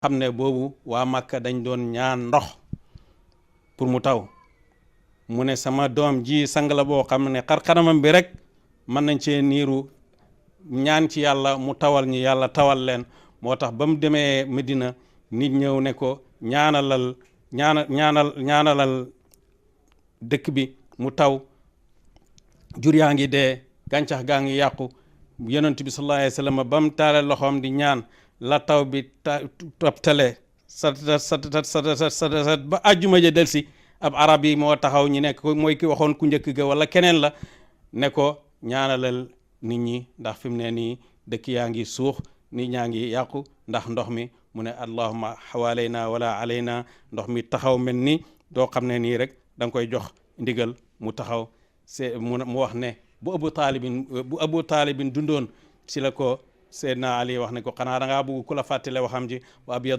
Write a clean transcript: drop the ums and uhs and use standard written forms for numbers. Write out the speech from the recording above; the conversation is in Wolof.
xam ne boobu waa Makka dañ doon ñaan ndox pour mu taw mu ne sama doom ji sang la boo xam ne xar-xaramam bi rek mën nañ cee niiru ñaan ci yàlla mu tawal ñi yàlla tawal leen moo tax ba mu demee Medina nit ñëw ne ko ñaanalal dëkk bi mu taw jur yaa ngi dee gàncax gaa ngi yàqu yonent bi sallallahu alayhi wa sallam ba mu taale loxoom di ñaan la taw bi toptale sat ba àjjuma ja delsi ab arab yi moo taxaw ñi nekk mooy ki waxoon ku njëkk ga wala keneen la ne ko ñaanalal nit ñi ndax fi mu ne nii dëkk yaa ngi suux nit ñaa ngi yàqu ndax ndox mi mu ne allahumma xawaalayna wala alayna ndox mi taxaw mel ni doo xam ne nii rek da nga koy jox ndigal mu taxaw mu wax ne bu abu taalibin dundoon si la ko Seydina Ali wax ne ko xanaa da ngaa bëgg ku la fàttale waxam ji wa